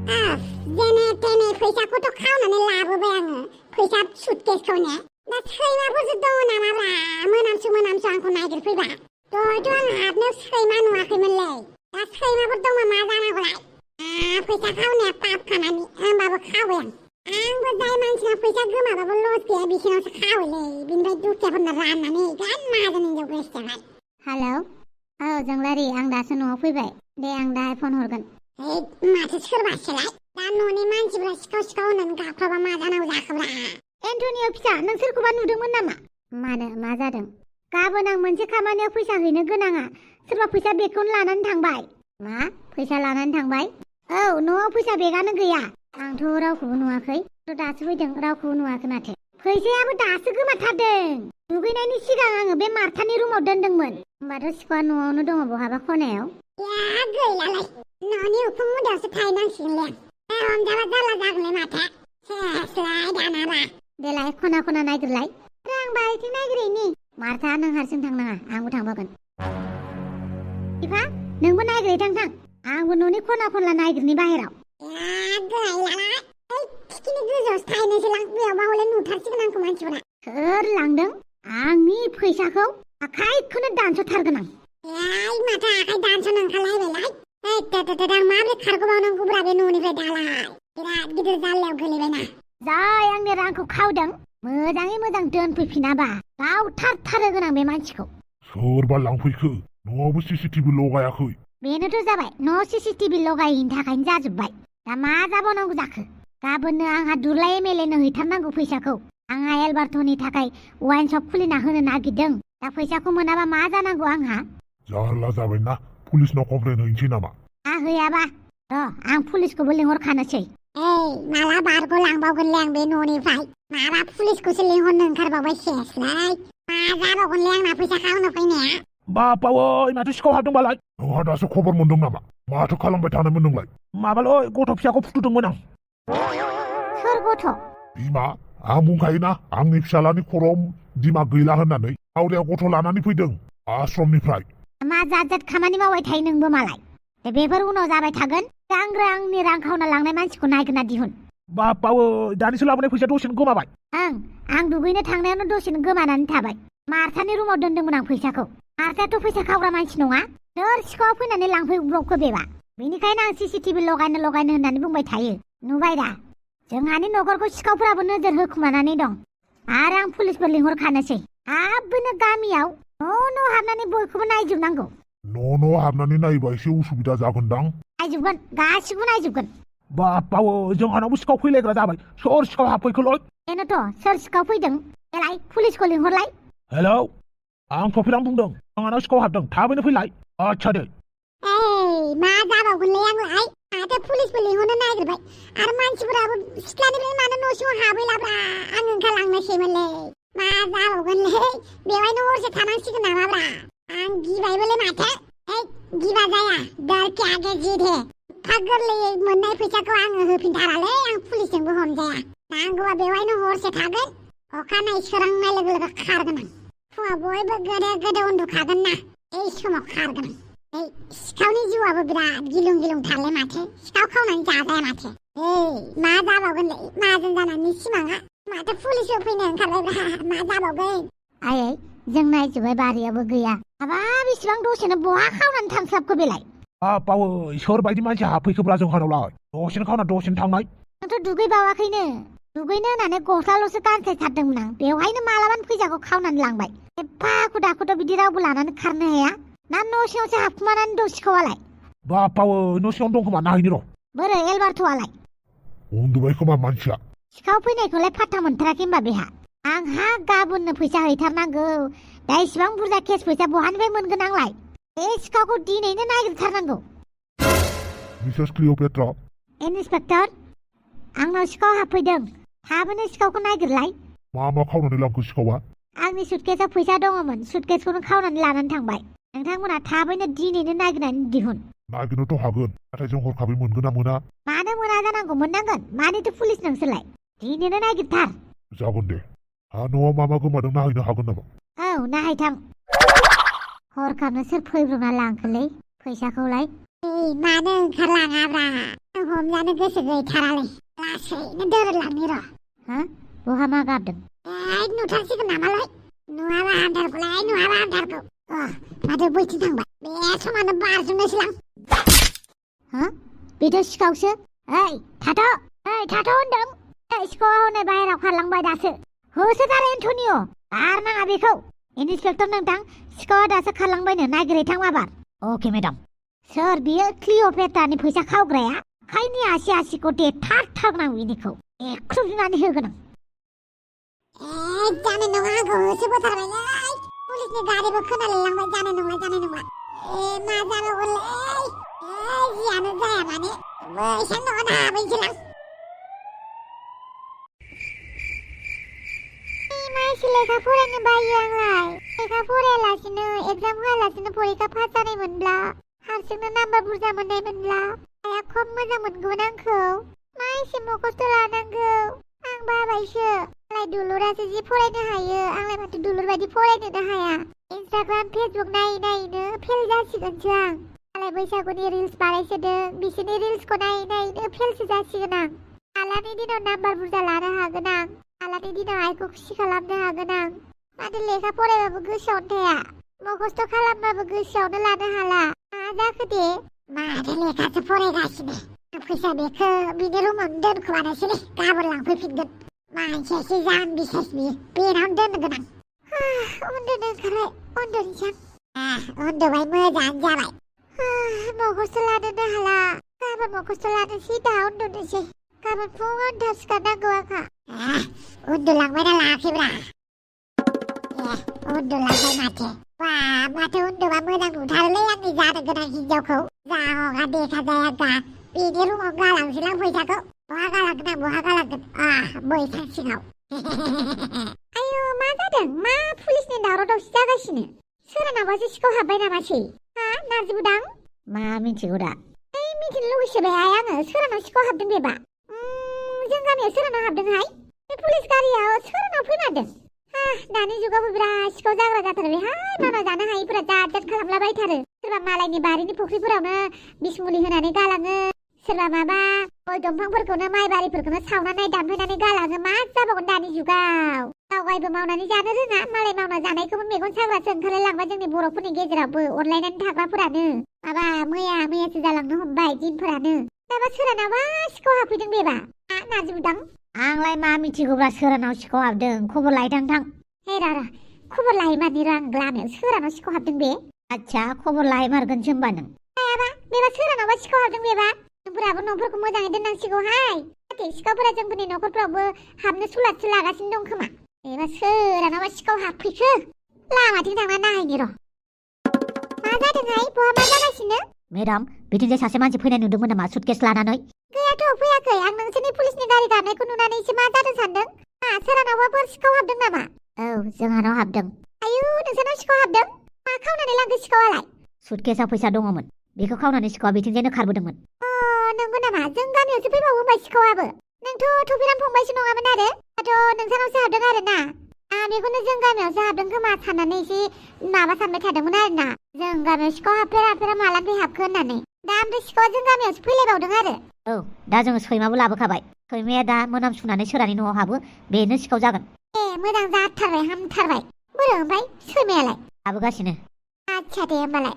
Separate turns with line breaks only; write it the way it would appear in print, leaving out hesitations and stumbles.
जेने तेने फैसाखौथ' खावनानै लाबोबाय आङो फैसा सुटकेसखौनो दा सैमाफोरसो दङ नामाब्रा मोनामसु आंखौ नागिरफैबा दहायथ' आं हाबनायाव सैमा नुवाखैमोनलै दा सैमाफोर दंबा मा जानांगौलाय फैसा खावनाया पापखानानि होमबाबो खावो आंबो जाय मानसिना फैसा गोमाबाबो लस गैया बिसिनावसो खावोलै बिनिफ्राय दुखियाफोरनो राननानै गान माहाजोन हिनजाव गोसोथोबाय हेलौ जोंलारि आं दासो न'आव फैबाय दे आं दाहाय फन हरगोन माथो सोरबासोलाय दा न'नि मानसिफ्रा सिखाव होननानै गाबख्राबा मा जानांगौ जाखोब्रा एन्टनिय फिसा नों सोरखौबा नुदोंमोन नामा मानो मा जादों गाबोन आं मोनसे खामानियाव फैसा हैनो गोनाङा सोरबा फैसा बेगखौनो लानानै थांबाय मा फैसा लानानै थांबाय औ न'आव फैसा बेगानो गैया आंथ' रावखौबो नुवाखै दासो फैदों रावखौबो नुवाखै माथो फैसायाबो दासो गोमाथारदों दुगैनायनि सिगां आङो बे मार्तानि रुमाव दोनदोंमोन होमबाथ' सिखावा न'आवनो दङ बहाबा खनायाव गैलालाय न'नि उखुम मुदायावसो थाहैनांसिगोनलै हमजाबा जारला जागोनलै माथो सेसलाय दानाबा देलाय खना खना नागिरलाय आं बारिथिं नागिरहैनि मार्ता नों हारसिं थांनाङा आंबो थांफागोन बिफा नोंबो नागिरै थां आंबो न'नि खना खनला नागिरनि बाहेराव गैलालाय थिखिनि गोजौआवसो थाहैनोसैलां बेयावबा हले नुथारसिगोन आंखौ मानसिफोरा सोर लांदों आंनि फैसाखौ आखाइखौनो दानस'थारगोन आं माथो आखाइ दानस'नो ओंखारलायबायलाय आं माबोरै खारग'बावनांगौब्रा बे न'निफ्राय दालाय बिराद गिदिर जाल्लायाव गोलैबायना जाय आंनि रांखौ खावदों मोजाङै मोजां दोनफैफिनाबा गावथारथारगोन आं बे मानसिखौ
सोरबा लांफैखो न'आवबो सीसीटीवी लगायाखै
बेनोथ' जाबाय न' सीसीटीवी लगायैनि थाखायनो जाजोब्बाय दा मा जाबावनांगौ जाखो गाबोननो आंहा दुलाय एमएलएनो हैथारनांगौ फैसाखौ आंहा एलबार्टनि थाखाय वाइन शप खुलिना होनो नागिरदों दा फैसाखौ मोनाबा मा जानांगौ आंहा
जारला जाबायना पुलिसनाव कमप्लेन हैनोसै नामा
होयाबा आं पुलिसखौबो लिंहरखानोसै माला बारग'लांबावगोनलै आं बे न'निफ्राय माबा पुलिसखौसो लिंहरनो ओंखारबावबाय सेसलाय मा जाबावगोनलै आंना फैसा खावनो फैनाया
बापावै माथो सिखाव हाबदोंबालाय
नोंहा दासो खबर मोनदों नामा माथो खालामबाय थानोमोन नोंलाय
माबालै गथ' फिसाखौ फुथुदोंमोन आं
सोर गथ'
बिमा आं बुंखायोना आंनि फिसालानि खर'आव दिमाग गैला होननानै आवरिया गथ' लानानै फैदों आश्रमनिफ्राय
मा जात खामानि मावबाय थायो नोंबो मालाय बेफोर उनाव जाबाय थागोन आंग्रो आंनि रां खावना लांनाय मानसिखौ नायगिरना दिहुन
बापावै दानिसो लाबोनाय फैसा दसेनो गोमाबाय
आं दुगैनो थांनायावनो दसेनो गोमानानै थाबाय मार्तानि रुमाव दोनदोंमोन आं फैसाखौ मार्तायाथ' फैसा खावग्रा मानसि नङा सोर सिखावा फैनानै लांफैब्रबखो बेबा बेनिखायनो आं सीसीटीवी लगायनो होननानै बुंबाय थायो नुबाय दा जोंहानि न'खरखौ सिखावफोराबो नोजोर होखुमानानै दं आरो आं पुलिसबो लिंहरखानोसै हाबनो गामियाव न' हाबनानै बयखौबो नायजोबनांगौ
न' हाबनानै नायोबा एसे उसुबिदा जागोनदां
नायजोबगोन गासिबो नायजोबगोन
बापावै जोंहानावबो सिखाव फैलायग्रा जाबाय सोर सिखाव हाबफैखोलै
बेनोथ' सोर सिखाव फैदों देलाय पुलिसखौ लिंहरलाय
हेलौ आं थफिरां बुंदों जोंहानाव सिखाव हाबदों थाबैनो फैलाय आच्छा दे
मा जाबावगोनलै आंलाय माथो पुलिसबो लिंहरनो नागिरबाय आरो मानसिफोराबो सिथ्लानिफ्राय मानो न' सिङाव हाबैलाब्रा आं ओंखारलांनोसैमोनलै मा जाबावगोनलै बेवहायनो हरसे थानांसिगोन नामाब्रा आं गिबायबोलै माथो गिबा जाया डर के आगे जिद है एफा गोरलैयै मोननाय फैसाखौ आङो होफिनथारालै आं पुलिसजोंबो हमजाया नांगौबा बेवहायनो हरसे थागोन अखानायै सोरांनाय लोगो लोगो खारगोन आं फुङाव बयबो गोदो उन्दुखागोन ना समाव खारगोन आं सिखावनि जिउआबो बिराद गिलुं थारलै माथो सिखाव खावनानै जाजाया माथो मा जाबावगोनलै माहाजोन जानायनि सिमाङा माथो पुलिसबो फैनो ओंखारबायब्रा मा जाबावगोन आयै जों नायजोब्बाय बारियाबो गैया माबा बेसेबां दसेनो बहा खावनानै थांस्लाबखो बेलाय
बापावै सोरबायदि मानसि हाबफैखोब्रा जोंहानावलाय दसेनो खावना दसेनो थांनाय
आंथ' दुगैबावाखैनो दुगैनो होननानै गस्लाल'सो गानस्लायथारदोंमोन आं बेवहायनो मालाबानो फैसाखौ खावनानै लांबाय एफा दाखुथ' बिदि रावबो लानानै खारनो हाया ना न' सिङावसो हाबखुमानानै दं सिखावालाय
बापावै न' सिङावनो दं खोमा नायहैनि र'
बोरै एलबार्टआलाय
उन्दुबाय खोमा मानसिया
सिखाव फैनायखौलाय फात्ता मोनथाराखै होनबा बेहा आंहा गाबोननो फैसा हैथारनांगौ दा इसिबां बुरजा केस फैसा बहानिफ्राय मोनगोन आंलाय बे सिखावखौ दिनैनो नागिरथारनांगौ
मिसेस क्लिअपेट्रा
इन्सपेक्टर आंनाव सिखाव हाबफैदों थाबैनो सिखावखौ नागिरलाय
मा खावनानै लांखो सिखावा
आंनि सुटकेसाव फैसा दङमोन सुटकेसखौनो खावनानै लानानै थांबाय नोंथांमोना थाबैनो दिनैनो नागिरनानै दिहुन
नागिरनोथ' हागोन नाथाय जों हरखाबै मोनगोन ना मोना
मानो मोना जानांगौ मोननांगोन मानिथो पुलिस नोंसोरलाय दिनैनो नागिरथार
जागोन दे न'आव मा गोमादों नायहैनो हागोन नामा
औ नायहैथां हरखाबनो सोर फैब्रबना लांखोलै फैसाखौलाय मानो ओंखारलाङाब्रा आं हमनो थांजानो गोसो गैथारालै लासैनो दोरोदलांनि र'।
हा बहा मा गाबदों?
नुथारसिगोन नामालाय नुवाबा हामथारगौ माथो बैथिं थांबाय बे समानो बारजुमनोसैलां।
हा बेथ' सिखावसो। थाथ' होनदों। सिखावा हनै बाहेराव खारलांबाय दासो। होसोथार एन्टनिय' गारनाङा बेखौ। इन्सपेक्टर नोंथां सिखावा दासो खारलांबायनो नागिरहैथां माबार। अके मेडाम। सोर बियो? क्लिअ'पेट्रानि फैसा खावग्राया? आखाइनि आसिखौ देथारथारनां बिनिखौ एख्रुबनानै होगोन आं।
जानाय नङा आंखौ होसोबोथारबायलै पुलिसनि गारिबो खोनालायलांबाय। जानाय नंला मा जाबावगोनलै जियानो जाया माने बैसां न'आवनो हाबैसैलां।
मानसि लेखा फरायनो बायो आंलाय। लेखा फरायालासिनो एगजाम होआलासिनो फरिखा पास जानायमोनब्ला हारसिंनो नाम्बार बुरजा मोननायमोनब्ला आइया खम मोजां मोनगौमोन आंखौ। मा एसे मखस्थ' लानांगौ आं बाबायसो। मालाय दुलुरासो जि फरायनो हायो आंलाय माथो दुलुर बायदि फरायनोनो हाया। इन्सटाग्राम फेसबुक नायै फेल जासिगोनसो आं। मालाय बैसागुनि रिल्स बानायसोदों बिसोरनि रिल्सखौ नायैनो फेलसो जासिगोन आं। मालानि दिनाव नाम्बार बुरजा लानो हागोन आं। मालानि दिनाव आइखौ खुसि खालामनो हागोन आं। माथो लेखा फरायबाबो गोसोआवनो थाया मखस्थ' खालामबाबो गोसोआवनो लानो हाला। मा जाखो दे?
माथो लेखासो फरायगासिनो फैसा बेखौ बिनि रुमावनो दोनखोमानोसैलै गाबोन लांफैफिनगोन। मानसियासो जान बिसास बियो बेनावनो दोनगोन आं।
उन्दुनो ओंखारबाय उन्दुनोसै
आं। उन्दुबाय मोजाङानो जाबाय।
मखस्थ' लानोनो हाला। गाबोन मखस्थ' लानोसै दा उन्दुनोसै। गाबोन फुङावनो थाब सिखारनांगौ आंहा।
उन्दुलांबायना लायाखैब्रा? उन्दुलांबाय माथो उन्दुबा मोजां नुथारोलै आंनि जानो गोनां हिनजावखौ। जा हगा देखा जाया गा बेनि रुमाव गालांसैलां फैसाखौ। बहा गालांगोन बैसां सिङाव।
आयु मा जादों? मा पुलिसनि दावराव दावसि जागासिनो? सोरानावबासो सिखाव हाबबाय नामासै? हा नारजि बुदां? मा मिथिगौ दा? मिथिनो लुगैसोबाय आङो। सोरानाव सिखाव हाबदों बेबा? जों गामियाव सोरानाव हाबदोंहाय? बे पुलिस गारियाव सोरानाव फैमारदों? दानि जुगावबो बिराद सिखाव जाग्रा जाथारबायहाय। मावना जानो हायिफोरा जात खालामलाबायथारो। सोरबा मालायनि बारिनि फुख्रिफोरावनो बिस मुलि होनानै गालाङो। सोरबा माबा गय दंफांफोरखौनो माइ बारिफोरखौनो सावनानै दानफायनानै गालाङो। मा जाबावगोन दानि जुगाव? गावगायबो मावनानै जानो रोङा मालाय मावना जानायखौबो मेगन साग्रासो ओंखारलायलांबाय जोंनि बर'फोरनि गेजेरावबो अनलायनानै थाग्राफोरानो। माबा मैयासो जालांनो हमबाय दिनफोरानो। दाबा सोरानावबा सिखाव हाबफैदों बेबा? नारजि बुदां? आंलाय मा मिथिगौब्रा सोरानाव सिखाव हाबदों। खबर लायदां थां। हे र' खबर लाहैमारनि र' आं लामायाव सोरानाव सिखाव हाबदों बे। आच्छा खबर लाहैमारगोनसो होमबा नों। हायाबा बेबा सोरानावबा सिखाव हाबदों बेबा? जोंफोराबो न'फोरखौ मोजाङै दोननांसिगौहाय। जाहाथे सिखावफोरा जोंफोरनि न'खरफ्रावबो हाबनो सुलादसो लागासिनो दं खोमा। बेबा सोरानावबा सिखाव हाबफैखो? लामाथिं थांना नायहैनि र'। मा जादोंहाय? बहा मा जागासिनो? मेडाम बिथिंजाय सासे मानसि फैनाय नुदोंमोन नामा सुटकेस लानानै? गैयाथ' फैयाखै। आं नोंसोरनि पुलिसनि गारि गाबनायखौ नुनानैसो मा जादों सानदों। सोरानावबाफोर सिखाव हाबदों नामा? औ जोंहानाव हाबदों। आयु नोंसानाव सिखाव हाबदों? मा खावनानै लांखो सिखावालाय? सुटकेसाव फैसा दङमोन बेखौ खावनानै सिखावा बिथिंजायनो खारबोदोंमोन। नंगौ नामा? जों गामियावसो फैबावो होनबाय सिखावाबो। नोंथ' थफिराम फंबायसो नङामोन आरो? दाथ' नोंसानावसो हाबदों आरो ना? आं बेखौनो जों गामियावसो हाबदों खोमा साननानै एसे माबा सानबाय थादोंमोन आरो ना। जों गामियाव सिखाव हाबफेरा मालानिफ्राय हाबखो होननानै। दा ओमफ्राय सिखावा जों गामियावसो फैलायबावदों आरो। औ दा जोङो सैमाबो लाबोखाबाय। सैमाया दा मोनामसुनानै सोरहानि न'आव हाबो बेनो सिखाव जागोन। मोजां जाथारबाय हामथारबाय। बोरो ओमफ्राय सैमायालाय? हाबोगासिनो। आच्छा दे होमबालाय।